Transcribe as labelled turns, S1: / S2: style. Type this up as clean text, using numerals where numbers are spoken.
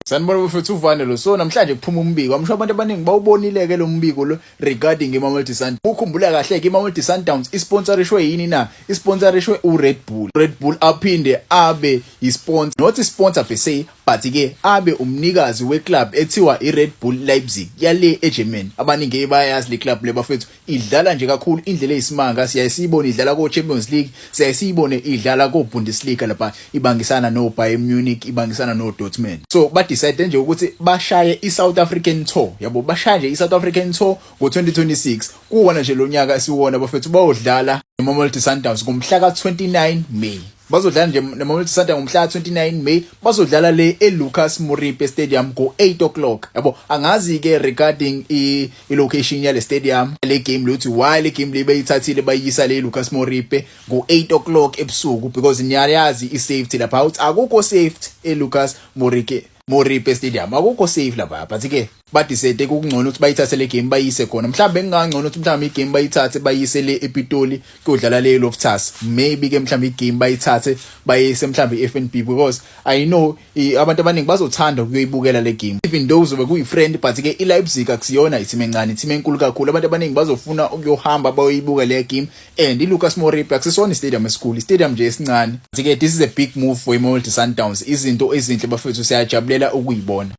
S1: Sanibona bafethu, uvane lo. So namhlanje kuphuma umbiko. I'm sure abantu abaningi bawubonile ke lo mbiko lo regarding iMamelodi Sundowns. Ukhumbula kahle ke, iMamelodi Sundowns isponsorishwe yini na? Isponsorishwe uRed Bull. Red Bull aphinde abe isponsor, not sponsor per se, but ke abe umnikazi weclub ethiwa iRed Bull Leipzig yale eGermany. Abaningi bayazi le club le bafethu, idlala nje kakhulu indlela eyisimanga. Siyaye siyibone idlala ko Champions League, siyaye siyibone idlala ko Bundesliga lapha, ibangisana no Bayern Munich, ibangisana no Dortmund. So ba decide nje ukuthi bashaye iSouth African tour yabo, bashaye nje iSouth African tour ngo2026, kuwona nje lo nyaka esiwona bafethu. Bayodlala neMamelodi Sundowns ngomhla ka29 May. Bazodlala nje neMamelodi Sundowns ngomhla ka29 May, bazodlala le eLucas Moripe Stadium ngo8 o'clock yabo. Angazi ke regarding i location yale stadium, le game lothi why le game le bayithathile bayisa le Lucas Moripe ngo8 o'clock ebusuku, because niyayazi i-safety lapha, uthi akukho safety eLucas Moripe Stadium, akukho safe lapha. But ke badecide kungcono ukuthi bayithathe le game bayise khona. Mhlawumbe kungangcono ukuthi mhlawumbe igame bayithathe bayise le ePitoli, kuyodlala le Loftus. Maybe ke mhlawumbe igame bayithathe bayise mhlawumbe iFNB, because I know abantu abaningi bazothanda ukuyoyibukela le game, even though zobe kuyi friend. But ke iLeipzig akusiyona i-team encane, i-team enkulu kakhulu. Abantu abaningi bazofuna ukuyohamba bayoyibuka le game, and iLucas Moripe akusisona istadium esikhulu, istadium nje esincane. But ke this is a big move for iMamelodi Sundowns. Izinto ezinhle bafethu, siyajabulela ukuyibona.